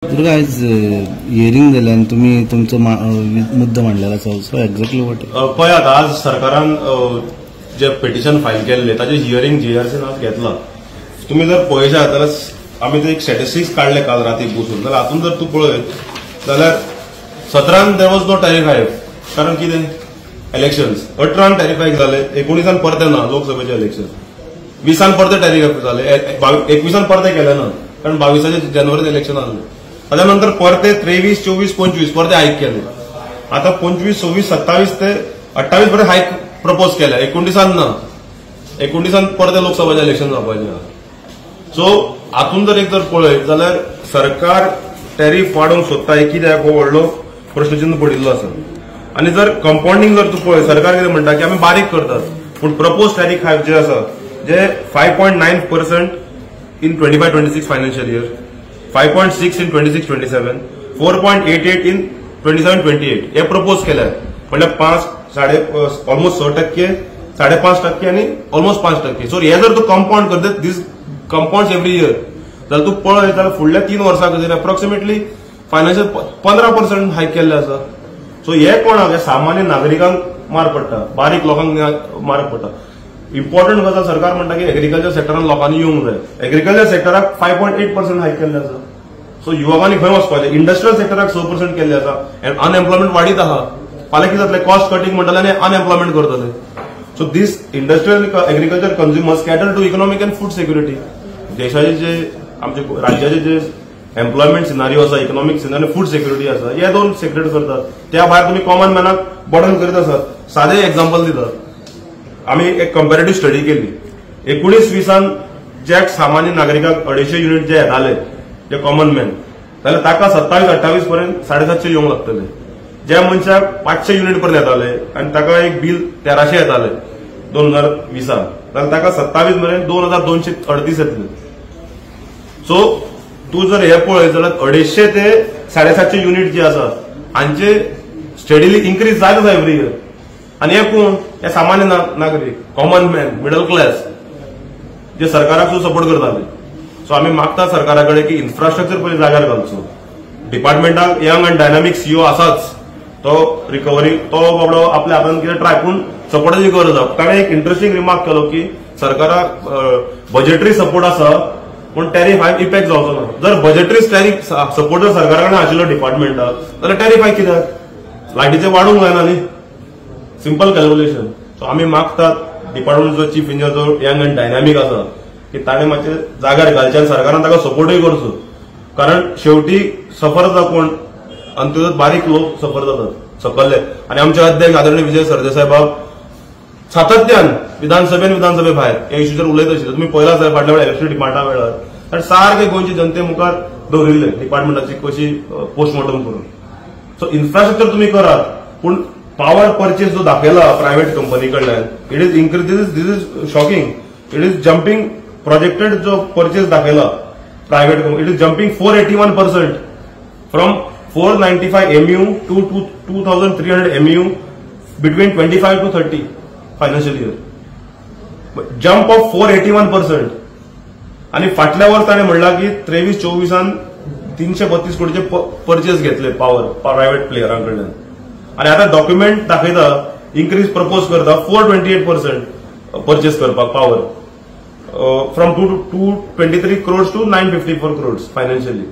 दुर्गा, आयज हियरींग जालें आनी तुमी तुमचो मुद्दो मांडलेलो आसा. सो एक्झॅक्टली what पळयात, आज सरकारान जे पिटिशन फायल केल्ले ताचे हियरींग जीआरसीन आज घेतला. तुमी जर पळयशात जाल्यार आमी ते एक स्टॅटिस्टिक्स काडले काल राती बसून, जाल्यार हातून जर तूं पळयत जाल्यार 17 there was no tariff hike, कारण कितें इलेक्शन्स. 18 टॅरिफ हायक जाले, 19 परते ना लोकसभेचे इलेक्शन, 20 परते टॅरिफ हायक जाले, 21 परते केले ना कारण 22 जानेवारीत इलेक्शन आसलें. ताच्या नंतर परते 23, 24, 25 परते हायक केले. आता 25, 26, 27 ते 28 पर्यंत हायक प्रपोज केल्या, 19 ना, 19 परते लोकसभेचे इलेक्शन जावपाचें आहा. सो हातून जर एक जर पळयत जाल्यार सरकार टॅरिफ वाडोवंक सोदता हे कित्याक हो व्हडलो प्रश्नचिन्ह पडिल्लो आसा. आनी जर कंपाउंडींग जर तूं पळय, सरकार कितें म्हणटा की आमी बारीक करतात, पूण प्रपोज टॅरिफ हायक जे आसा जे 5.9% in 25-26 financial year, 5.6 in 26-27, 4.88 in 27-28 हे प्रपोज केल्यात. म्हणल्यार 5, साडे ऑलमोस्ट 6%, 5.5% आनी ऑलमोस्ट 5%. सो हे जर तूं कंपाउंड करता, दीस कंपाउंड एवरी इयर, जाल्यार तूं पळय जाल्यार फुडल्या 3 वर्सां खातीर अप्रॉक्सिमेटली फायनान्शियल 15% हायक केल्ले आसा. सो हे कोणाक, हे सामान्य नागरिकांक मार पडटा, बारीक लोकांक मार पडटा. इम्पॉर्टंट गजाल सरकार म्हणटा की एग्रीकल्चर सेक्टरान लोकांनी येवंक जाय. एग्रीकल्चर सेक्टराक 5.8% हायक केल्ले आसा. सो युवकांनी खंय वचपाचें? इंडस्ट्रियल सेक्टराक 6% केल्ले आसा आनी अनएम्प्लॉयमेंट वाडीत आहा. फाल्यां कितें जातलें? कॉस्ट कटिंग म्हणटले आनी अनएम्प्लॉयमेंट करतले. So this industrial agriculture consumers cater to economic and food security. देशाचे जे आमचे राज्याचे जे एम्प्लॉयमेंट सिनारियो आसा, इकॉनॉमिक सिनारियो, फूड सेक्युरिटी आसा, हे दोन सेक्रेट करतात. त्या भायर तुमी कॉमन मॅनाक बर्डन करीत आसात. सादें एग्जाम्पल दितात, आमी एक कंपॅरेटिव्ह स्टडी केली. 19-20 ज्या सामान्य नागरिकांक 250 युनिट जे येताले, जे कॉमन मॅन, जाल्यार ताका 27-28 पर्यंत 750 येवंक लागतले. ज्या मनशाक 500 युनिट पर्यंत येताले आनी ताका एक बील 1300 येताले 2020, जाल्यार ताका 27 मेरेन 2238 येतले. सो तूं जर हे पळयत जाल्यार 250 ते 750 युनिट जे आसा हांचे स्टेडीली इन्क्रीज जायत आसा एवरी इयर. आनी हे कोण? हे सामान्य नागरीक, कॉमन मॅन, मिडल क्लास, जे सरकाराक सुद्दां सपोर्ट करताले. सो आमी मागता सरकारा कडेन की इन्फ्रास्ट्रक्चर पयलीं जाग्यार घालचो. डिपार्टमेंटाक यंग आनी डायनामीक सीईओ आसाच, तो रिकवरी तो बाबडो आपल्या हातान कितें ट्राय, पूण सपोर्टाची गरज आसा. ताणें एक इंट्रस्टींग रिमार्क केलो की सरकाराक बजेटरी सपोर्ट आसा पूण टॅरिफ हायक इफेक्ट जावचो ना. जर बजेटरी टॅरिफ सपोर्ट जर सरकारा कडेन आशिल्लो डिपार्टमेंटाक जाल्यार टॅरिफ हायक कित्याक? लायटीचें वाडूंक जायना न्ही, सिंपल कॅल्क्युलेशन. सो आमी मागतात डिपार्टमेंटचो चीफ इंजिनियर जो यंग आनी डायनामीक आसा की ताणें मातशें जाग्यार घालचें आनी सरकारान ताका सपोर्टूय करचो, कारण शेवटी सफर जाता कोण? अंतर्गत बारीक लोक सफर जातात सकल्ले. आनी आमचे अध्यक्ष आदरणीय विजय सरदेसाय बाब सातत्यान विधानसभेन विधानसभे भायर ह्या इश्यूचेर उलयत आशिल्ले. तुमी पळयला जाय फाटल्या वेळार इलेक्ट्रिसिटी डिपार्टमेंटा वेळार कारण सारके गोंयचे जनते मुखार दवरिल्ले डिपार्टमेंटाची कशी पोस्टमॉर्टम करून. सो इन्फ्रास्ट्रक्चर तुमी करात, पूण पावर परचेस जो दाखयला प्रायव्हेट कंपनी कडल्यान, it is increase, this is shocking. It is jumping projected जो परचेस दाखयला private company, it is jumping 481% from 495 MU to 2300 MU between 25 to 30 financial year, jump of 481%. आनी फाटल्या वर्स ताणें म्हणलां की 23-24 332 कोटीचे परचेस घेतले पावर प्रायव्हेट प्लेयरां कडल्यान. आनी आतां डॉक्युमेंट दाखयता इन्क्रीज प्रपोज करता 428% परचेस करपाक power from 223 crores to 954 crores financially.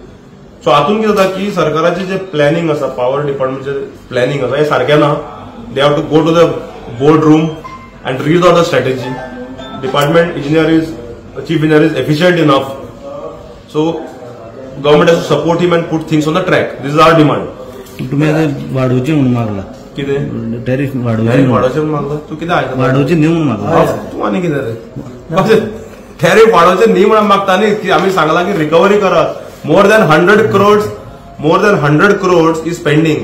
So हातून कितें जाता की सरकाराचें जें प्लॅनिंग आसा, पावर डिपार्टमेंटचें प्लॅनिंग आसा, हें सारकें ना. They have to go to the board room and read out the strategy. Department engineer is, chief engineer is efficient enough, so government has to support him and put things on the track. This is our demand. तुमी आतां वाडोवचें म्हणून मागला कितें? Tariff वाडोवचें वाडोवचें म्हणून मागला. तूं कितें आयकता? वाडोवचें न्ही म्हणून मागला. तूं आनी कितें रे? टॅरिफ वाडोवचें न्ही म्हणून मागता न्ही, की आमी सांगलां की रिकवरी करात. More than 100 crores, more than 100 crores is pending.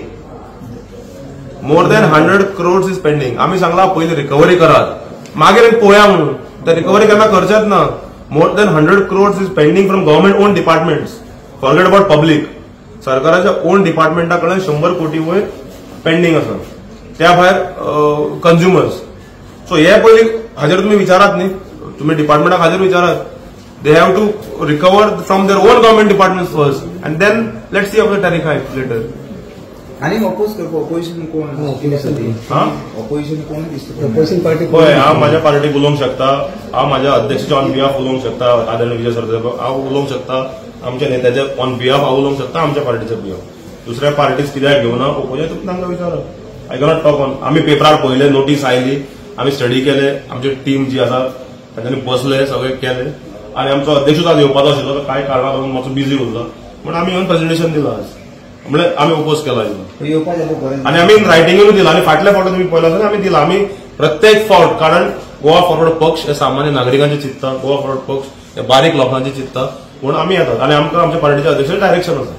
More than 100 crores is pending. आमी सांगला पयलीं रिकवरी करात, मागीर पळोवया म्हणून. ते रिकवरी केन्ना करचेच ना. More than 100 crores is pending from government own departments. Forget about public. सरकाराच्या ओन डिपार्टमेंटा कडल्यान 100 कोटी वयर पेंडींग आसा. त्या भायर कंज्युमर्स. सो हे पयलीं हाजेर तुमी विचारात न्ही, तुमी डिपार्टमेंटाक हाजेर विचारात. They have to recover from their own government departments first. And then let's see of the tariff hike later. आनी अपोज करपा ऑपोजिशन कोण ऑपोजिशन कोण दिसता? ऑपोजिशन पार्टी पळय, हांव म्हाज्या पार्टीक उलोवंक शकता, हांव म्हाज्या अध्यक्षाच्या ऑन बिहाफ उलोवंक शकता, आदरणीय विजय सरदेसाय हांव उलोवंक शकता, आमच्या नेत्याच्या ऑन बिहाफ हांव उलोवंक शकता, आमच्या पार्टीच्या बिहाफ. दुसऱ्या पार्टीज कित्याक घेवना ओपोजिशन तुमी तांकां विचारा. I cannot talk on. आमी पेपरार पळयले, नोटीस आयली, आमी स्टडी केले, आमची टीम जी आसा तांच्यांनी बसले, सगळे केले आनी आमचो अध्यक्षूच आज येवपाचो आशिल्लो, तो कांय कारणाक लागून मातसो बिजी उरलो, म्हण आमी येवन प्रेझेंटेशन दिलां आज, म्हणल्यार आमी ओपोज केला. आनी आमी रायटिंगूय दिला आनी फाटल्या फावट तुमी पळयला आसतना आमी दिला. आमी प्रत्येक फावट, कारण गोवा फॉरवर्ड पक्ष हे सामान्य नागरिकांचे चिंतता, गोवा फॉरवर्ड पक्ष हे बारीक लोकांचे चिंतता, म्हणून आमी येतात आनी आमकां आमच्या पार्टीच्या अध्यक्ष डायरेक्शन आसा.